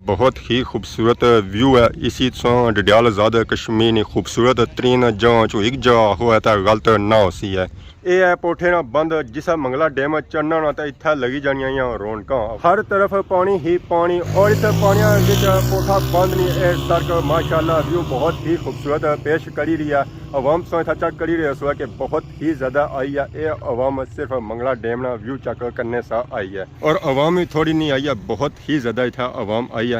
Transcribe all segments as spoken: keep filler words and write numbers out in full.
بہت ہی خوبصورت ویو ہے۔ اسی تساں ڈڈیال آزاد کشمیر نی خوبصورت ترین جاں چوں ایک جاں آخو ہے تاں غلط نہ ہوسی ہے۔ اے ہے پوٹھے نا بند، جسا منگلا ڈیم چڑھنا نا تاں اتھا لگی جانیاں ہیاں رونقاں۔ ہر طرف پانی ہی پانی، اور اس پانیاں وچ پوٹھا بند نی، اے سڑک ماشاءاللہ ویو بہت ہی خوبصورت پیش کری رہی ہے۔ عوام تساں اتھا چیک کری رہے سو کہ بہت ہی زیادہ آئی ہے۔ اے عوام صرف منگلا ڈیم نا ویو چیک کرنے سا آئی ہے، اور عوام بھی تھوڑی نہیں آئی ہے، بہت ہی زیادہ اتھا عوام آئی ہے۔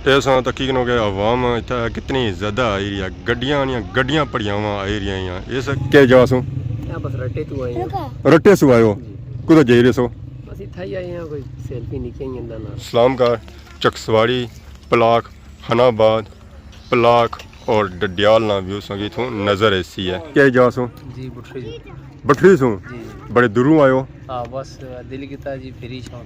تے اساں تکی کنوں کہ عوام اتھا کتنی زیادہ آئی رہی ہے، گڈیاں نیاں گڈیاں پڑیاواں آئی رہی ہیں۔ اس کے جا سوں؟ اے بس رٹے تو آئے ہیں۔ رٹے سو آئے ہو؟ جی۔ کدھر جائی رہے سو؟ بس اتھا ہی آئے ہیں، کوئی سیلفی نکیاں ہی اندا نال۔ اسلام گڑھ، چکسواری، پلاک، خان آباد، پلاک اور ڈڈیال نا ویو سنگی تھوں نظر ایسی ہے۔ کے جا سوں؟ جی، بٹھری۔ بٹھری سوں؟ جی۔ بڑے دوروں آئے ہو؟ ہاں، بس دل کیتا جی، پھری چھاں۔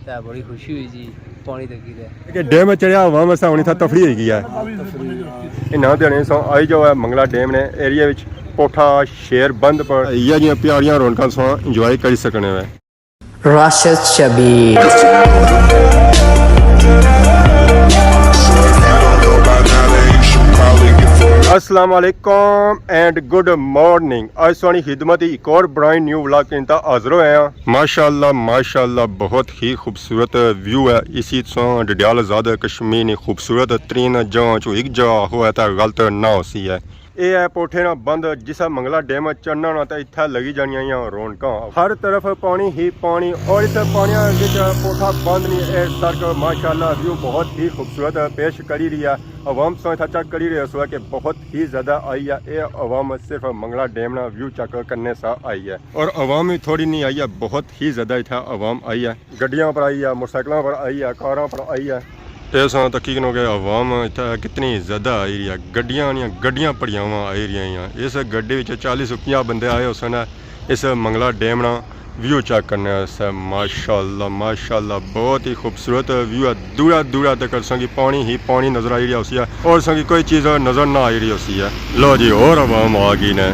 تے بڑی خوشی ہوئی جی، پانی تکی تے۔ کہ ڈیم چڑھیا، عوام واسطے ہونی تھا تفریح ہوئی گئی ہے۔ تفریح، ہاں۔ انہاں دینے سو آئی جاؤ ہے منگلا ڈیم نے ایریا وچ پوٹھا شیر بند پر یہ جیاں پیاریاں رونقاں سو انجوائے کری سکنے ہوئے۔ راشد شبیر۔ السلام علیکم اینڈ گڈ مارننگ۔ آج سوانی خدمت ایک اور برائن نیو ولاگ کے انتا حاضر ہوئے ہیں۔ ماشاءاللہ، ماشاءاللہ، بہت ہی خوبصورت ویو ہے۔ اسی تساں ڈڈیال آزاد کشمیر نی خوبصورت ترین جاں چوں ایک جاں آخو ہے تاں غلط نہ ہوسی ہے۔ اے ہے پوٹھے نا بند، جسا منگلا ڈیم چڑھنا نا تاں اتھا لگی جانیاں ہیاں رونقاں۔ ہر طرف پانی ہی پانی، اور اس پانیاں وچ پوٹھا بند نی، اے سڑک ماشاءاللہ ویو بہت ہی خوبصورت پیش کری رہی ہے۔ عوام تساں اتھا چیک کری رہے سو کہ بہت ہی زیادہ آئی ہے۔ اے عوام صرف منگلا ڈیم نا ویو چیک کرنے سا آئی ہے، اور عوام بھی تھوڑی نہیں آئی ہے، بہت ہی زیادہ اتھا عوام آئی ہے۔ گڈیاں پر آئی ہے، موٹرسائیکلاں پر آئی ہے، کاراں پر آئی ہے۔ تے اساں تکی کنوں کہ عوام اتھا کتنی زیادہ آئی رہی ہے، گڈیاں نیاں گڈیاں پڑیاواں آئی رہی ہیں۔ اس گڈی وچ چالیس پنجاہ بندے آئے ہوسن، اس منگلا ڈیم نا ویو چیک کرنے واسطے۔ ماشاءاللہ، ماشاءاللہ، بہت ہی خوبصورت ویو ہے۔ دورا دورا تک سنگی پانی ہی پانی نظر آئی رہیا ہوسی ہے، اور سنگی کوئی چیز نظر نہ آئی رہی ہوسی ہے۔ لو جی، اور عوام آ گئی نے۔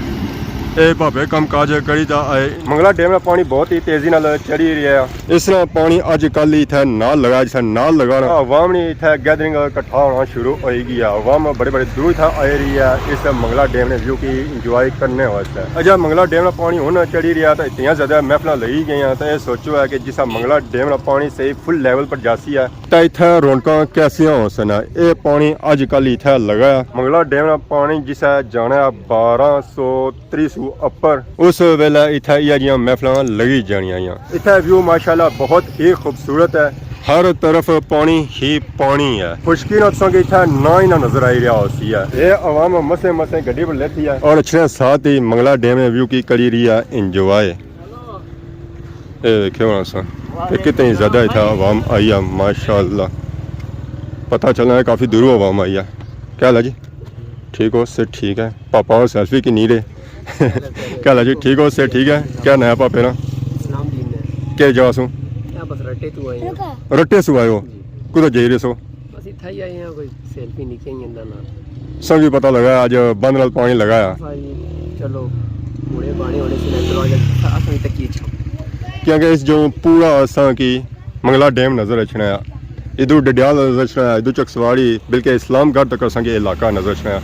اے بھاپے کم کاج کری تا آئے۔ منگلا ڈیم نا پانی بہت ہی تیزی نال چڑھی رہیا ہے۔ اس طرح پانی اج کل ہی اتھے نال لگا، جس طرح نال لگا نا۔ عوام نی اتھے گیدرنگ اکٹھا ہونا شروع ہوئی گئی ہے۔ عوام بڑے بڑے دور اتھے آئی رہی ہے اس منگلا ڈیم نے ویو کی انجوائے کرنے واسطے۔ اجا منگلا ڈیم نا پانی ہن چڑھی رہیا تے اتنیاں زیادہ محفلاں لگی گئیاں تے اے سوچو ہے کہ جس طرح منگلا ڈیم نا پانی صحیح فل لیول پر جاسی ہے تے اتھے رونقاں کیسیاں ہوسن۔ اے پانی اج کل اتھے لگا ہے۔ منگلا ڈیم نا پانی جسے جانا ہے بارہ سو تری سو اپر، اس ویلے اتھے ایہہ جیاں محفلاں لگی جانیاں ہیاں۔ اتھے ویو ماشاءاللہ بہت ہی خوبصورت ہے، ہر طرف پانی ہی پانی ہے۔ خشکی نا تساں کی اتھے نہ ہی نہ نظر آئی رہیا ہوسی ہے۔ اے عوام مسے مسے گڈی پر لیتی ہے اور اچھنے ساتھ ہی منگلا ڈیم نے ویو کی کری رہی ہے انجوائے۔ اے ویکھو ہن اساں کہ کتنی زیادہ اتھا عوام آئی ہے، ماشاءاللہ۔ پتہ چلنا ہے کافی دوروں عوام آئی ہے۔ کیا حال ہے جی؟ ٹھیک ہو؟ صحت ٹھیک ہے؟ پاپا اور سیلفی کی نہیں رہے۔ کیا حال ہے جی؟ ٹھیک ہو؟ صحت ٹھیک ہے؟ کیا نیا پاپے نا؟ اسلام دین ہے۔ کیا جا سو؟ کیا بس رٹے تو آئے ہیں۔ رٹے سو آئے ہو؟ جی۔ کدھر جائی رہے سو؟ بس اتھا ہی آئے ہیں، کوئی سیلفی نکیاں ہی اندا نال۔ سب کی پتہ لگا اج بند نال پانی لگا ہے۔ بھائی، چلو، مڑے پانی ہونے سے چلو اج اساں بھی تکی اچھا۔ کیونکہ اس جو پورا اساں کی منگلا ڈیم نظر اچھنا ہے، ادھر ڈڈیال نظر اچھنا ہے، ادھر چکسواری، بلکہ اسلام گڑھ تک اساں کی علاقہ نظر اچھنا ہے۔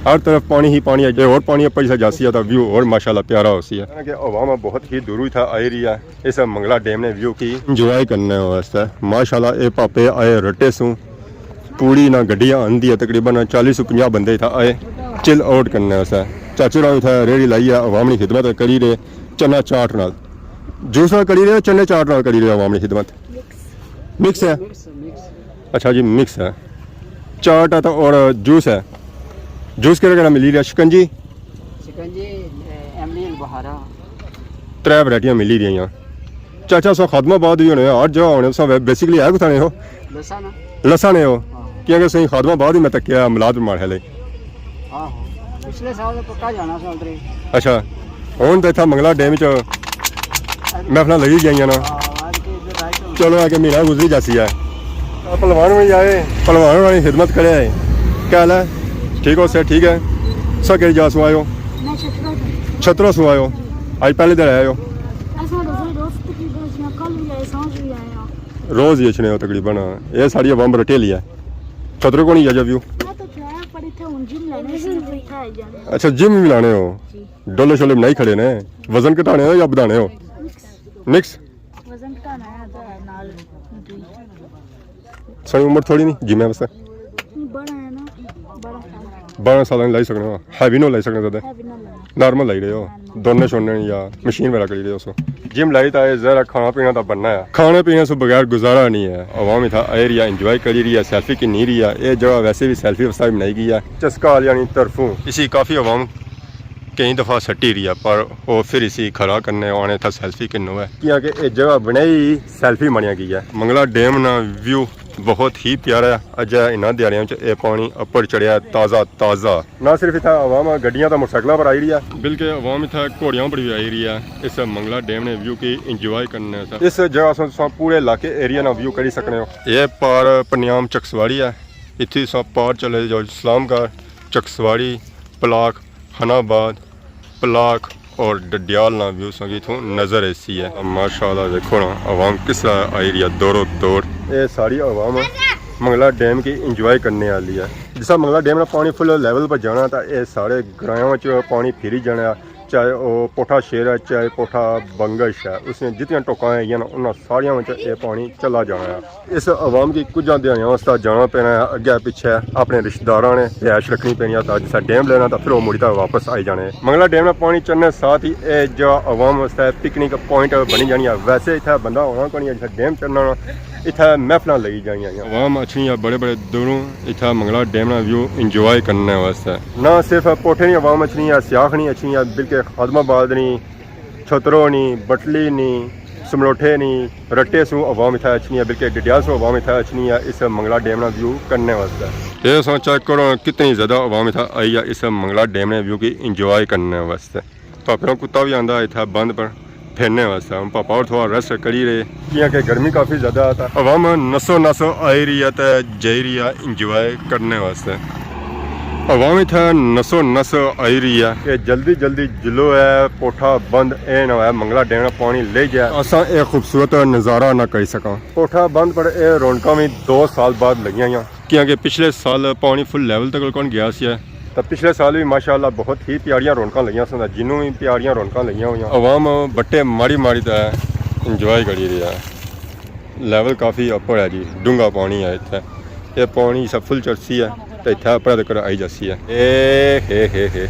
ہر طرف پانی ہی پانی ہے، جے اور پانی اپر جیسا جاسی ہے تو ویو اور ماشاءاللہ پیارا ہوسی ہے۔ کہ عوام بہت ہی دوروں اتھا آئی رہی ہے۔ اس منگلا ڈیم نے ویو کی انجوائے کرنے واسطے ماشاءاللہ اے پاپے آئے رٹے سوں۔ پوری نہ گڈیاں آندی ہے، تقریباً چالیس سو پنجاہ بندے اتھا آئے چل آؤٹ کرنے واسطے۔ چاچے راؤ اتھا ریڑھی لائی ہے، عوام نی خدمت کری رہے چنا چاٹ نال۔ جوس نال کری رہے، چنے چاٹ نال کری رہے عوام نی خدمت؟ مکس ہے؟ مکس، مکس۔ اچھا جی، مکس ہے۔ چاٹ ہے تو اور جوس ہے؟ جوس کہڑا کہڑا ملی رہا؟ شکنجی؟ شکنجی، اے، املی، بہارا۔ ترے ورائٹیاں ملی رہیاں۔ چاچا، سو خادم آباد بھی ہونے، ہر جگہ ہونے، سو بیسیکلی ہے کتھاں نے ہو؟ لسا نا۔ لسا نے ہو؟ ہاں۔ کیونکہ سوئی خادم آباد ہی میں تکیا ملاد ماڑے لے۔ آہو۔ پچھلے سال تو پکا جانا سا ادھر ہی۔ اچھا۔ ہن تے اتھا منگلا ڈیم وچ محفلاں لگی گئیاں نا۔ ہاں، آج کے ادھر رائٹ ہو۔ چلو، آ کے مہینہ گزری جاسی ہے۔ پہلوان ہوئی آئے، پہلوان ہوراں نی خدمت کرے آئے۔ کیا حال ہے؟ ٹھیک ہو؟ صحت ٹھیک ہے؟ سا کہڑی جا سوں آئے ہو؟ میں چھترا تو۔ چھترا سوں آئے ہو؟ اج پہلے دن آئے ہو؟ اساں دوست، دوست تقریباً جیاں کل بھی آئے، سانجھ بھی آئے ہاں۔ روز ہی اچھنے ہو تقریباً؟ یہ ساری عوام رٹے لی ہے۔ خطرے کونی یا ویو؟ میں تو تھیا پر اتھے ہن جم لانے سے اتھے آئی جانے۔ اچھا، جم بھی لانے ہو؟ جی۔ ڈولے شولے بنائی کھڑے نے؟ وزن گھٹانے ہو یا بدھانے ہو؟ مکس۔ وزن گھٹانا ہے تو نال۔ ساری عمر تھوڑی نہیں جمے واسطے؟ بڑا ہے نا، بڑا ہے۔ بارہ سال نہیں لائی سکنے ہو، ہیوی نہ لائی سکنے زیادہ؟ ہیوی نہ لائی۔ نارمل لائی رہے ہو؟ دورنے شورنے یا مشین وغیرہ کری رہے ہو سو؟ جم لائی تا یہ ذرا کھانا پینا تا بننا ہے، کھانے پینے سے بغیر گزارا نہیں ہے۔ عوام اتھا آئی رہی ہے، انجوائے کری رہی ہے، سیلفی کی نہیں رہی ہے۔ یہ جگہ ویسے بھی سیلفی واسطے بھی بنائی گئی ہے۔ چسکا والیاں نی طرفوں اسی کافی عوام کئی دفعہ سٹی رہی ہے، پر وہ پھر اسی کھڑا کرنے آنے تھا سیلفی کرنے ہوئے، کیونکہ یہ جگہ بنائی سیلفی مانیا گئی ہے۔ منگلا ڈیم نا ویو بہت ہی پیارا ہے۔ اجے انہاں دیہاڑیاں وچ اے پانی اپر چڑھیا ہے، تازہ تازہ۔ نہ صرف اتھا عوام گڈیاں تے موٹرسائیکلاں پر آئی رہی ہے، بلکہ عوام اتھا گھوڑیاں پر بھی آئی رہی ہے۔ اس منگلا ڈیم نے ویو کی انجوائے کرنے سے۔ اس جگہ سوں تساں پورے علاقے ایریا نا ویو کری سکنے ہو۔ اے پار پنیام چکسواڑی ہے، اتھی تساں پار چلے جاؤ اسلام گڑھ، چکسواڑی، پلاک، خان آباد، پلاک اور ڈڈیال نا ویو سنگی تھوں نظر ایسی ہے۔ ماشاءاللہ دیکھو نا، عوام کس طرح آئی رہی ہے دورو دور۔ اے ساری عوام منگلا ڈیم کی انجوائے کرنے والی ہے۔ جسا منگلا ڈیم نا پانی فل لیول پر جانا تھا، اے سارے گرایاں وچ پانی پھری جانا ہے، چاہے او پوٹھا شیر ہے، چاہے پوٹھا بنگش ہے، اس نے جتنیاں ٹوکاں ہیں نا، انہاں ساریاں وچ اے پانی چلا جانا ہے۔ اس عوام کی کجھ دیہاڑیاں واسطے جانا پینا ہے، اگے پیچھے اپنے رشتہ داراں نے رہائش رکھنی پینی ہے، تاں جسا ڈیم لینا تاں پھر وہ مڑی تک واپس آئی جانے۔ منگلا ڈیم نا پانی چڑھنے ساتھ ہی اے جا عوام واسطے پکنک پوائنٹ بنی جانی ہے۔ ویسے اتھا بندہ ہونا کونی ہے، جسا ڈیم چڑھنا ہونا، اتھا محفلاں لگی جانیاں ہیں۔ عوام اچھنی ہے بڑے بڑے دوروں، اتھا منگلا ڈیم نا ویو انجوائے کرنے واسطے۔ نہ صرف پوٹھے نی عوام اچھنی ہے، سیاخ نی اچھنی ہے، بلکہ خادم آباد نی، چھترو نی، بٹلی نی، سملوٹھے نی، رٹے سوں عوام اتھا اچھنی ہے، بلکہ ڈڈیال سوں عوام اتھا اچھنی ہے اس منگلا ڈیم نا ویو کرنے واسطے۔ اے سو چیک کرو کتنی زیادہ عوام اتھا آئی ہے اس منگلا ڈیم نے ویو کی انجوائے کرنے واسطے۔ پاپے نا کتا بھی آندا اتھا بند پر پھرنے واسطے۔ ہن پاپا اور تھوڑا ریسٹ کری رہے، کیونکہ گرمی کافی زیادہ ہے۔ عوام نسو نس آئی رہی ہے تے جائی رہی ہے انجوائے کرنے واسطے۔ عوام اتھا نسو نس آئی رہی ہے کہ جلدی جلدی جلو ہے، پوٹھا بند اے نہ ہوئے منگلا ڈیم نا پانی لے جائے، اساں اے خوبصورت نظارہ نہ کری سکاں۔ پوٹھا بند پر اے رونقاں بھی دو سال بعد لگیاں ہوئیاں۔ کیونکہ پچھلے سال پانی فل لیول تک کون گیا سی ہے۔ تے پچھلے سال بھی ماشاءاللہ بہت ہی پیاریاں رونقاں لگیاں سن، جنوں بھی پیاریاں رونقاں لگیاں ہوئیاں۔ عوام بٹے ماری ماری تے انجوائے کری رہی ہے۔ لیول کافی اپر ہے جی، ڈونگا پانی ہے اتھے۔ یہ پانی سا فل چڑھسی ہے تے اتھے اپر تک آئی جاسی ہے۔ اے ہے ہے ہے۔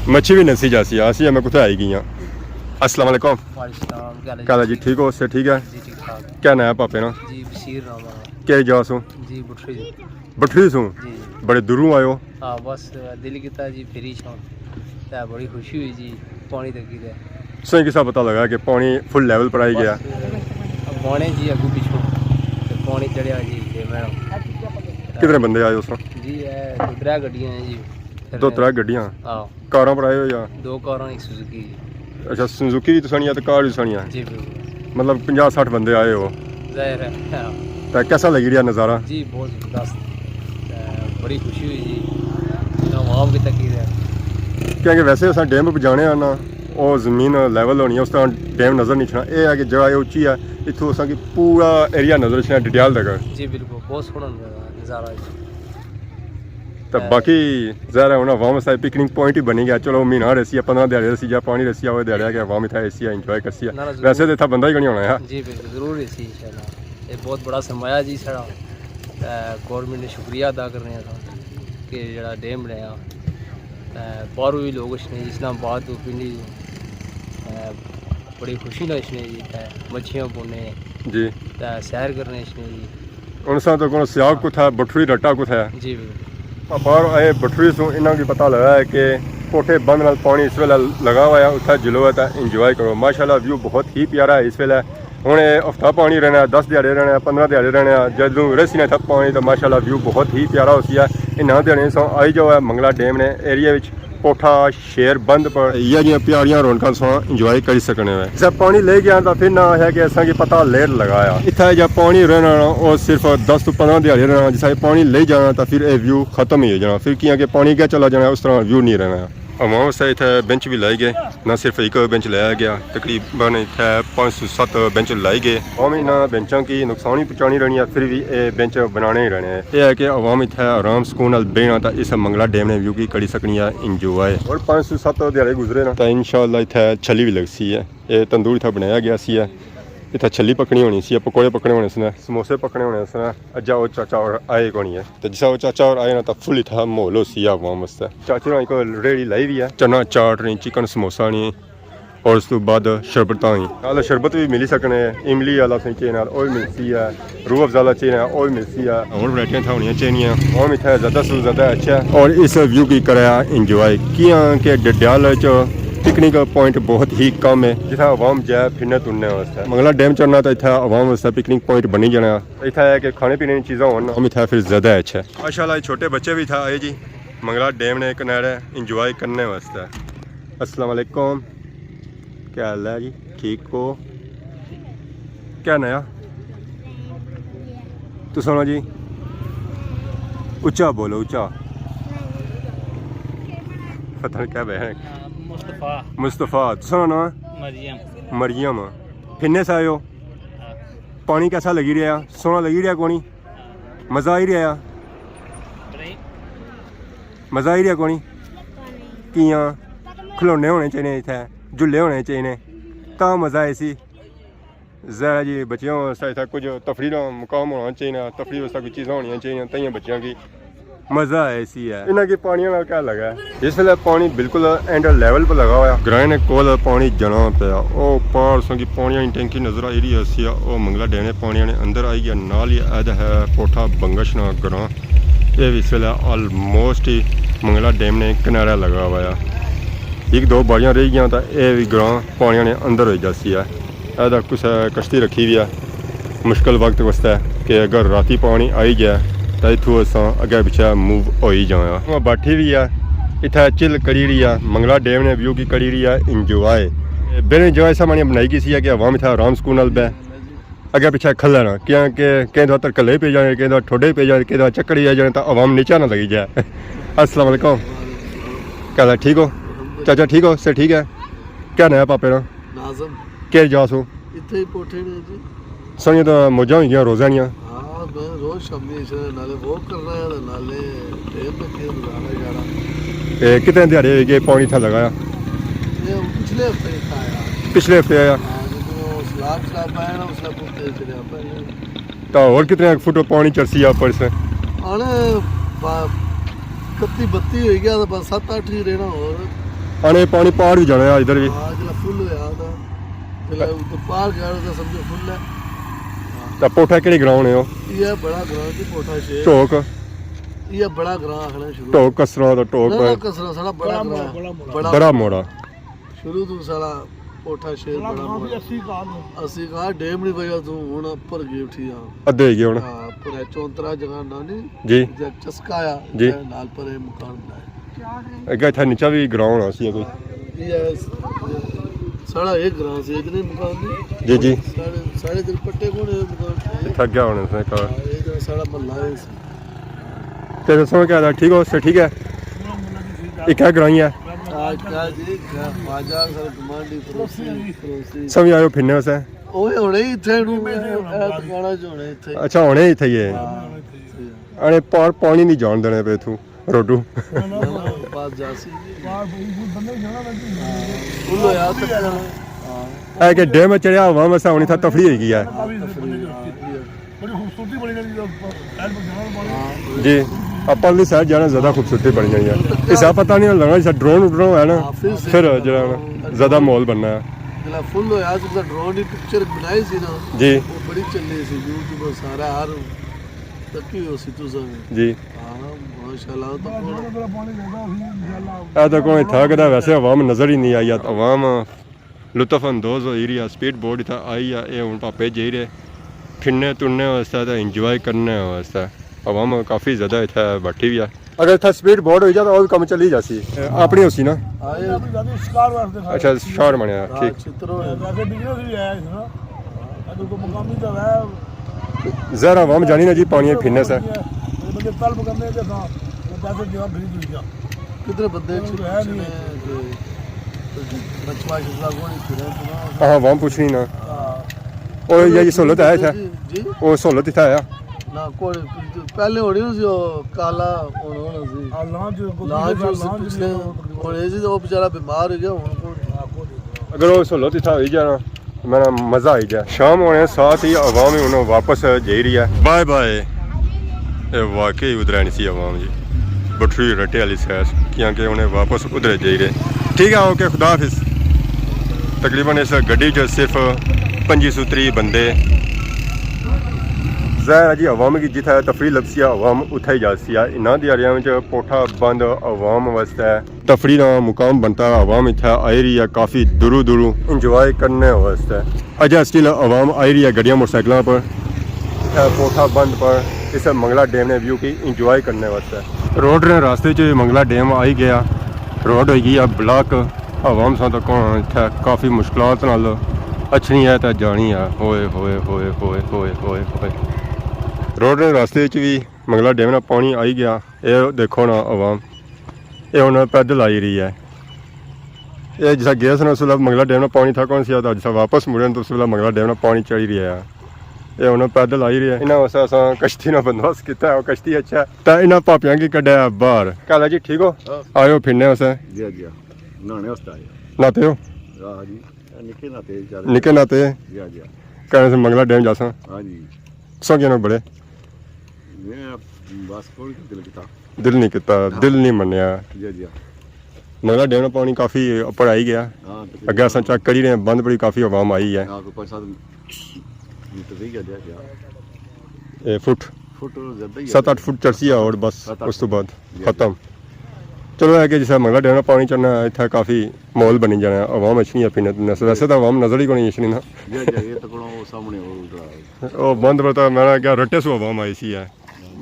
مچھی بھی نسی جاسی ہے، آسی ہے میں کتھے آئی گئی ہاں۔ السلام علیکم۔ وعلیکم السلام، کیا حال ہے کیا حال ہے جی؟ جی؟ ٹھیک ہو؟ سے ٹھیک ہے؟ جی، ٹھیک ٹھاک۔ کیا نام ہے پاپے نا؟ جی، بشیر نام ہے۔ کیا جا سو؟ جی، بٹھری۔ بٹھری سوں؟ جی، جی۔ بڑے دوروں آئے ہو؟ ہاں، بس دل کیتا جی، پھری چھاں۔ تے بڑی خوشی ہوئی جی، پانی تکی تے۔ تساں کسا پتہ لگا کہ پانی فل لیول پر آئی گیا؟ بس، پانی جی اگوں پچھوں۔ تے پانی چڑھیا جی، تے میں کتنے بندے آئے ہو سو؟ جی، اے دو ترے گڈیاں ہیں جی۔ دو ترے گڈیاں؟ ہاں۔ کاراں پر آئے ہو یا؟ دو کاراں، ایک سوزوکی جی۔ اچھا، سوزوکی دی تسانی ہے تے کار دی تسانی ہے؟ جی، بالکل۔ مطلب پنجاہ سٹھ بندے آئے ہو؟ ظاہر ہے، ہاں۔ تے کیسا لگی رہیا نظارہ؟ جی، بہت زبردست۔ تے بڑی خوشی ہوئی جی۔ اتنا عوام کی تکی رہے۔ کیونکہ ویسے اساں ڈیم پر جانے آں نا، او زمین لیول ہونی ہے، اس طرح ڈیم نظر نہیں اچھنا۔ اے ہے کہ جگہ اے اچی ہے، اتھوں اساں کی پورا ایریا نظر اچھنا ڈڈیال تک۔ جی، بالکل، بہت سوہنا نظارہ ہے جی۔ تے باقی ظاہر ہے ہن عوام واسطے پکنک پوائنٹ ہی بنی گیا۔ چلو مہینہ رہسی، پندرہ دیہاڑے رہسی، جا پانی رہسی، او دیہاڑے کہ عوام اتھا ایسی ہے، انجوائے کرسی ہے۔ نہ، نہ، ضرور۔ ویسے تے اتھا بندہ ہی کونی ہونا ہے۔ جی، بالکل، ضرور رہسی انشاءاللہ۔ یہ بہت بڑا سرمایہ جی ساڑا۔ تے گورنمنٹ نے شکریہ ادا کرنے آں کہ جڑا ڈیم بنایا۔ تے باہروں بھی لوگ اچھنے، اسلام آباد تو، پنڈی تو، تے بڑی خوشی نال اچھنے جی۔ تے مچھیاں پونے، جی۔ تے سیر کرنے اچھنے جی۔ ہن اساں تو کون سیاخ کتھا ہے، بٹھری رٹا کتھا ہے؟ جی، بالکل۔ پاپا اور آئے بٹھری سوں، انہاں کی پتہ لگا ہے کہ کوٹھے بند نال پانی اس ویلے لگا ہوا ہے، اتھا جلو ہے تے انجوائے کرو۔ ماشاءاللہ ویو بہت ہی پیارا ہے اس ویلے۔ ہن اے ہفتہ پانی رہنا ہے، دس دیہاڑے رہنا ہے، پندرہ دیہاڑے رہنا ہے، جدوں رہسی نا اتھا پانی تے ماشاءاللہ ویو بہت ہی پیارا ہوسی ہے۔ انہاں دیہاڑے سوں آئی جاؤ ہے منگلا ڈیم نے ایریا وچ، کوٹھا شیر بند پر۔ یہ جیاں پیاریاں رونقاں تساں انجوائے کری سکنے ہو۔ جسے پانی لے گیا تاں پھر نہ ہے کہ اساں کی پتہ لیٹ لگایا۔ اتھا جا پانی رہنا نا، او صرف دس تو پندرہ دیہاڑے رہنا، جسے پانی لے جانا تاں پھر اے ویو ختم ہی ہو جانا۔ پھر کیاں کہ پانی کیا چلا جانا، اس طرح ویو نہیں رہنا۔ عوام واسطے اتھے بینچ بھی لائی گئے، نہ صرف ایک بینچ لایا گیا، تقریباً اتھے پانچ سو ست بینچ لائی گئے۔ عوام انہاں بینچاں کی نقصان ہی پہنچانی رہنی ہے، پھر بھی اے بینچ بنانے ہی رہنے ہیں۔ اے ہے کہ عوام اتھے آرام سکون نال بہنا تاں اس منگلا ڈیم نے ویو کی کری سکنی ہے انجوائے۔ اور پانچ سو ست دیہاڑے گزرے نا تاں انشاءاللہ اتھے چھلی بھی لگسی ہے۔ اے تندور اتھے بنایا گیا سی ہے، اتھے چھلی پکنی ہونی سی، پکوڑے پکنے ہونے سن، سموسے پکنے ہونے سن۔ اجا او چاچا اور آئے کونی ہے۔ تے جسا او چاچا اور آئے نا تاں فل اتھا ماحول ہو سی عوام واسطے۔ چاچے ہوراں کوئی ریڑھی لائی ہوئی ہے، چنا چاٹ نی، چکن سموسا نی، اور اس تو بعد شربتاں نی۔ نال شربت بھی ملی سکنے، املی والا سائیں چاہے نال او بھی ملسی ہے، روح افزا والا چاہے نال او بھی ملسی ہے۔ اور ورائٹیاں اتھا ہونیاں چاہیے۔ عوام اتھا زیادہ سے زیادہ اچھا ہے اور اس ویو کی کرا انجوائے، کیاں کہ ڈڈیال وچ پکنک پوائنٹ بہت ہی کم ہے جتھا عوام جائے پھرنے ترنے واسطے۔ منگلا ڈیم چڑھنا تاں اتھا عوام واسطے پکنک پوائنٹ بنی جانا۔ اتھا ہے کہ کھانے پینے نی چیزاں ہون، ہم اتھا پھر زیادہ اچھا ہے۔ ماشاءاللہ، چھوٹے بچے بھی اتھا آئے جی، منگلا ڈیم نے کنارے انجوائے کرنے واسطے۔ السلام علیکم، کیا حال ہے جی؟ ٹھیک ہو؟ کیا نیا؟ تو سنو جی، اچا بولو، اچا۔ پتہ نہیں کیا بہن۔ مصطفیٰ۔ مصطفیٰ، تو سنو نا؟ مریم۔ مریم۔ پھرنے سے آئے ہو؟ پانی کیسا لگی رہیا؟ سوہنا لگی رہیا کونی؟ مزہ آئی رہیا؟ مزہ آئی رہیا کونی؟ کیاں؟ کھلونے ہونے چاہیے اتھے، جھولے ہونے چاہیے، تاں مزہ آئے سی۔ ذرا جی بچیاں واسطے اتھا کچھ تفریح نا مقام ہونا چاہیے، تفریح واسطے کچھ چیزاں ہونیاں چاہیے، تائیاں بچیاں کی مزہ آئے سی ہے۔ انہاں کی پانی نال کیا لگا ہے؟ اس ویلے پانی بالکل اینڈ لیول پر لگا ہوا ہے۔ گرائیں نے کول پانی جنا پیا۔ او پار سوں کی پانی نی ٹینکی نظر آئی رہی ہوسی، او منگلا ڈیم نے پانی نے اندر آئی گیا۔ نال ہی ادا ہے پوٹھا بنگش نا گراں۔ اے وی اس ویلے آلموسٹ ہی منگلا ڈیم نے کنارے لگا ہوا ہے۔ ایک دو باریاں رہ گیاں تاں اے وی گراں پانی نے اندر ہوئی جاسی ہے۔ ادا کسے کشتی رکھی ہوئی ہے مشکل وقت واسطے کہ اگر راتی پانی آئی جائے تاں اتھوں اساں اگے پچھے موو ہوئی جانا۔ بیٹھی ہوئی ہے، اتھا چل کری رہی ہے، منگلا ڈیم نے ویو کی کری رہی ہے انجوائے۔ بڑی انجوائے سا مانی بنائی گئی سی ہے کہ عوام اتھا آرام سکون نال بے اگے پچھے کھلے نا، کیاں کہ کہیں دو ترکلے پی جانے، کہیں دو ٹھوڈے پی جانے، کہیں دو چکر ہی آ جانے تاں عوام نیچا نہ لگی جائے۔ السلام علیکم، کیا حال ہے؟ ٹھیک ہو؟ چاچا ٹھیک ہو؟ سے ٹھیک ہے؟ کیا نیا پاپے نا؟ ناظم۔ کیا جا سو؟ اتھے ہی پوٹھے نے جی۔ سنگے تو موجاں ہوئی گیاں روزے نیاں۔ ہاں، میں روز شامی اس نالے واک کرنا ہے، نالے ڈیم پہ کھیل گزارنا یارا۔ اے کتنے دیہاڑے ہوئی گئے پانی تھا لگایا؟ یہ پچھلے ہفتے ہی تھا آیا۔ پچھلے ہفتے آیا؟ ہاں، جدوں سیلاب سیلاب آیا نا، اس وقت اتھے چلیا پایا۔ تو اور کتنے فٹ پانی چڑھسی آپ پر سے؟ آنے با-، اکتی بتی ہوئی گیا، تو بس ست اٹھ ہی رہنا اور۔ آنے پانی پار بھی جانا ہے ادھر بھی۔ ہاں، جلا فل ہویا تھا۔ جلا اتھے پار گیا تھا، سمجھو فل ہے۔ تو پوٹھا کہڑی گراؤنڈ ہے وہ؟ یہ بڑا گراؤنڈ جی، پوٹھا شیر۔ ٹوک؟ یہ بڑا گراؤنڈ آخنا شروع۔ ٹوک کسرا تو ٹوک نہ، نہ، پر؟ کسرا ساڑا بڑا بڑا گراؤنڈ۔ موڑا، بڑا بڑا موڑا۔ موڑا۔ شروع تو ساڑا پوٹھا شیر بڑا بڑا موڑا۔ اسی کار نو۔ اسی کار ڈیم نہیں پیا تو ہن اپر گئے اٹھی آ۔ ادھے ہی گئے ہن۔ ہاں، اپر ہے چونترا جگہ نانی۔ جی۔ جے چسکا آیا، جی۔ نال پر اے مکان بنایا۔ اگے اتھا نیچا بھی گراؤنڈ ہونا سی کوئی۔ یہ ہے، ساڑا ایک گراؤنڈ سی، اتنے مکان نہیں۔ جی، جی۔ ساڑے، ساڑے ادھر پٹے کون ہے مکان؟ اتھا کیا ہونا سی کار؟ ہاں، یہ جو ساڑا محلہ ہے اس۔ تے دسو کیا حال ہے؟ ٹھیک ہو؟ سے ٹھیک ہے؟ یہ کیا گرائی ہے؟ آج کیا جی، کیا خواجہ سر کمانڈی پروسی، پروسی۔ سب آئے ہو پھرنے واسطے؟ اوے ہونے ہی اتھے نو، اے ٹکانا جو ہونے اتھے۔ اچھا، ہونے ہی اتھے ہی ہے۔ ہاں، اتھے ہی ہے۔ اڑے پار پانی نہیں جان دینے پہ اتھوں، روڈو۔ بات جاسی۔ فل ہویا تک۔ ہاں۔ اے کہ ڈیم چڑھیا ہوا مسا ہونی تھا، تفریح ہوئی گئی ہے۔ تفریح، ہاں۔ بڑی خوبصورتی بنی جاتی ہے، پہل پر جانا پڑے۔ جی، اپر لی سائیڈ جانا زیادہ خوبصورتی بنی جانی ہے۔ اس کا پتہ نہیں لگنا، جیسا ڈرون اڈنا ہوا ہے نا، ہاں، پھر سے پھر جڑا نا زیادہ ماحول بننا ہے۔ جلا فل ہویا، اس کا ڈرون دی پکچر بنائی سی نا، جی۔ وہ بڑی چلی سی، یوٹیوب پر سارا ہر تکی ہوئی سی تساں نے۔ جی۔ ہاں، ماشاءاللہ، تو کون؟ اے تو کون تھا کہ ویسے عوام نظر ہی نہیں آئی، عوام لطف اندوز ہوئی رہی ہے، سپیڈ بوٹ اتھا آئی ہے، اے ہن پاپے جائی رہے پھرنے ترنے واسطے تے انجوائے کرنے واسطے۔ عوام کافی زیادہ اتھا بیٹھی ہوئی ہے۔ اگر اتھا سپیڈ بوٹ ہوئی جائے تو او بھی کم چلی جاسی۔ اپنی ہوسی نا؟ ہاں، یہ اچھا، شار بنیا، ہاں، ٹھیک۔ چترو ہے۔ ویسے بزنس بھی آیا اس نا۔ اگر کوئی مقامی تو ہے۔ ظاہر عوام جانی نا جی، پانی پھرنے سے۔ بندے طلب کرنے تے تھا، پیسے دینا پھر دنیا۔ کتنے بندے اچھے پوچھنے کہ بچوا شچوا کون ہی پھرے تو نہ ہاں، عوام پوچھنی نا۔ ہاں۔ او یا جی سہولت ہے اتھے؟ جی، جی۔ او سہولت اتھے آیا؟ نہ، کوئی پہلے ہونی سی، او کالا ہن ہن سی۔ ہاں، لانچ جو لانچ جو سی پچھلے ہن اے سی، او بیچارہ بیمار ہو گیا، ہن کوئی۔ اگر او سہولت اتھا ہوئی جانا، میرا مزہ آئی جائے۔ شام ہونے ساتھ ہی عوام ہی انہوں واپس جائی رہی ہے۔ بائے بائے۔ اے واقعی ادھر آنی سی عوام جی۔ بٹھری رٹے والی سیر، کیونکہ انہیں واپس ادھر جائی رہے۔ ٹھیک ہے، اوکے، خدا حافظ۔ تقریباً اس گڈی چ صرف پنجی سو تری بندے۔ ظاہر ہے جی، عوام کی جتھے تفریح لبسی ہے، عوام اتھے ہی جاسی ہے۔ انہاں دیہاڑیاں وچ پوٹھا بند عوام واسطے تفریح دا مقام بنتا ہے۔ عوام اتھے آئی رہی ہے کافی دوروں دوروں انجوائے کرنے واسطے۔ اجے سٹل عوام آئی رہی ہے گڈیاں موٹر سائیکلاں پر، اتھے پوٹھا بند پر، اس منگلا ڈیم نے ویو کی انجوائے کرنے واسطے۔ روڈ نے راستے چ منگلا ڈیم آئی گیا، روڈ ہوئی گئی ہے بلاک۔ عوام ساں تک اتھے کافی مشکلات نال اچھنی ہے تے جانی ہے۔ ہوئے ہوئے ہوئے ہوئے ہوئے ہوئے ہوئے۔ روڈ نے راستے چ بھی منگلا ڈیم نا پانی آئی گیا۔ اے دیکھو نا عوام، اے ہن پیدل آئی رہی ہے۔ اے جسا گئے سن اس ویلے منگلا ڈیم نا پانی تھا کون سی آتا، جسا واپس مڑے تو اس ویلے منگلا ڈیم نا پانی چڑھی رہیا ہے۔ اے ہن پیدل آئی رہی ہے۔ انہاں واسطے اساں کشتی نا بندوبست کیتا ہے، او کشتی اچھا ہے۔ تے انہاں پاپیاں کی کڈیا ہے باہر۔ کیا حال ہے جی، ٹھیک ہو؟ ہاں۔ آئے ہو پھرنے واسطے؟ جی، جی۔ نہانے واسطے آئے ہو۔ نہاتے ہو؟ ہاں جی۔ نکے نہاتے بیچارے۔ نکے نہاتے؟ جی، جی۔ کہنے سے منگلا ڈیم جاساں۔ ہاں جی۔ سو کیا نا بڑے؟ میں بس کوئی دل کیتا۔ دل نہیں کیتا، ہاں۔ دل نہیں منیا۔ جی، جی۔ منگلا ڈیم نا پانی کافی اپر آئی گیا۔ ہاں، تقریباً۔ اگے اساں چیک کری رہے ہیں، بند بڑی کافی عوام آئی ہے۔ ہاں، کوئی پانچ سات میٹر رہ گیا جائے۔ اے فٹ۔ فٹ زیادہ ہی ہے۔ ست اٹھ فٹ چڑھسی ہے اور بس، ست اٹھ اس تو بعد جی، جی۔ ختم۔ چلو، اے کہ جسے منگلا ڈیم نا پانی چڑھنا ہے، اتھا کافی ماحول بنی جانا ہے، عوام اچھنی ہے پینے۔ ویسے تو عوام نظر ہی کوئی نہیں اچھنی نا۔ جی، جی، یہ تو کوئی سامنے ہو رہا ہے۔ او بند پر تو میں نے کیا رٹے سو عوام آئی سی ہے۔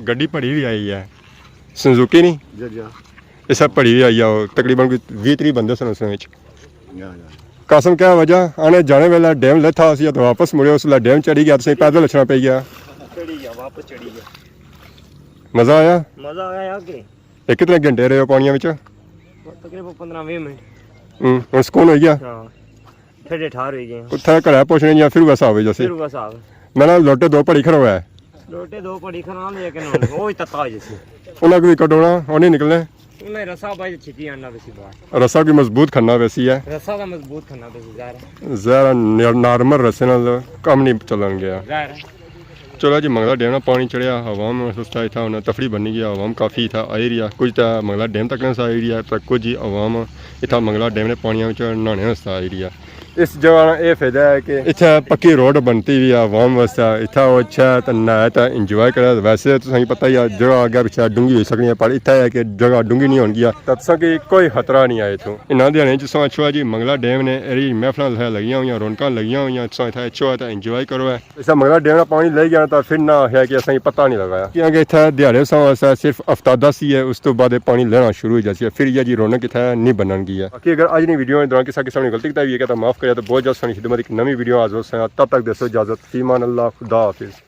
گڈی بھری ہوئی آئی ہے۔ سنزوکی نہیں؟ جی، جی۔ اس سے بھری ہوئی آئی ہے، تقریباً کوئی ویہہ تریہہ بندے سن اس وچ۔ جی، جی۔ قاسم، کیا وجہ؟ آنے جانے ویلے ڈیم لیتھا سی تو واپس مڑے، اس ویلے ڈیم چڑھی گیا، تسیں پیدل اچھنا پئی گیا۔ چڑھی گیا، واپس چڑھی گیا۔ مزہ آیا؟ مزہ آیا کہ؟ اے کتنے گھنٹے رہے ہو پانیاں وچ؟ تقریباً پندرہ ویہہ منٹ۔ ہوں، ہن سکون ہوئی گیا؟ ہاں۔ ٹھڈے ٹھار ہوئی گئے ہیں۔ اتھے گھرے پہنچنے یا پھر ویسا ہوئی جاسی؟ پھر ویسا ہوئی۔ میں نا لوٹے دو پڑی کھڑا ہوا ہے۔ لوٹے دو پڑی کھڑا، لیکن ہن وہ ہی تتا ہو جاسی۔ انہاں کو بھی کڈونا، وہ نہیں نکلنے۔ انہیں رسا بھائی چھکی آنا ویسی بات۔ رسا کی مضبوط کھنا ویسی ہے۔ رسا کا مضبوط کھنا ویسی ظاہر ہے۔ ظاہر ہے، نار-، نارمل رسے نال کم نہیں چلن گیا۔ ظاہر ہے۔ چلو جی، منگلا ڈیم نا پانی چڑھیا، عوام سستا اتھا ہن تفریح بنی گیا، عوام کافی اتھا آئی رہی ہے، کچھ تاں منگلا ڈیم تک نس آئی رہی ہے، تاں کچھ ہی عوام اتھا منگلا ڈیم نے پانیاں وچ نہانے واسطے آئی رہی ہے۔ اس جگہ نا اے فائدہ ہے کہ اتھا پکی روڈ بنتی ہوئی ہے عوام واسطے، اتھا او اچھا ہے تاں نہائے تاں انجوائے کرے۔ ویسے تساں کی پتہ ہی ہے جگہ اگے پچھے ڈونگی ہوئی سکنی ہے، پر اتھا ہے کہ جگہ ڈونگی نہیں ہونگی ہے، تاں تساں کی کوئی خطرہ نہیں آئے اتھوں۔ انہاں دیہاڑیاں چ تساں اچھو جی منگلا ڈیم نے ایری محفلاں لگیاں ہوئیاں، رونقاں لگیاں ہوئیاں، تساں اتھا اچھو تاں انجوائے کرو ہے۔ اساں منگلا ڈیم نا پانی لے گیا تاں پھر نہ آخیا کہ اساں کی پتہ نہیں لگا، کیونکہ اتھے دیہاڑے اساں واسطے صرف ہفتہ دس ہی ہے، اس تو بعد اے پانی لینا شروع ہو جاسی ہے، پھر یہ جی رونق اتھے نہیں بنن گی ہے۔ باقی اگر اج نی ویڈیو نے دوران کسا قسم نی غلطی کیتی ہوئی ہے تاں معاف کریا، تاں بہت جلد سانی خدمت ایک نوی ویڈیو حاضر ہوساں، تب تک دیسو اجازت، فی امان اللہ، خدا حافظ۔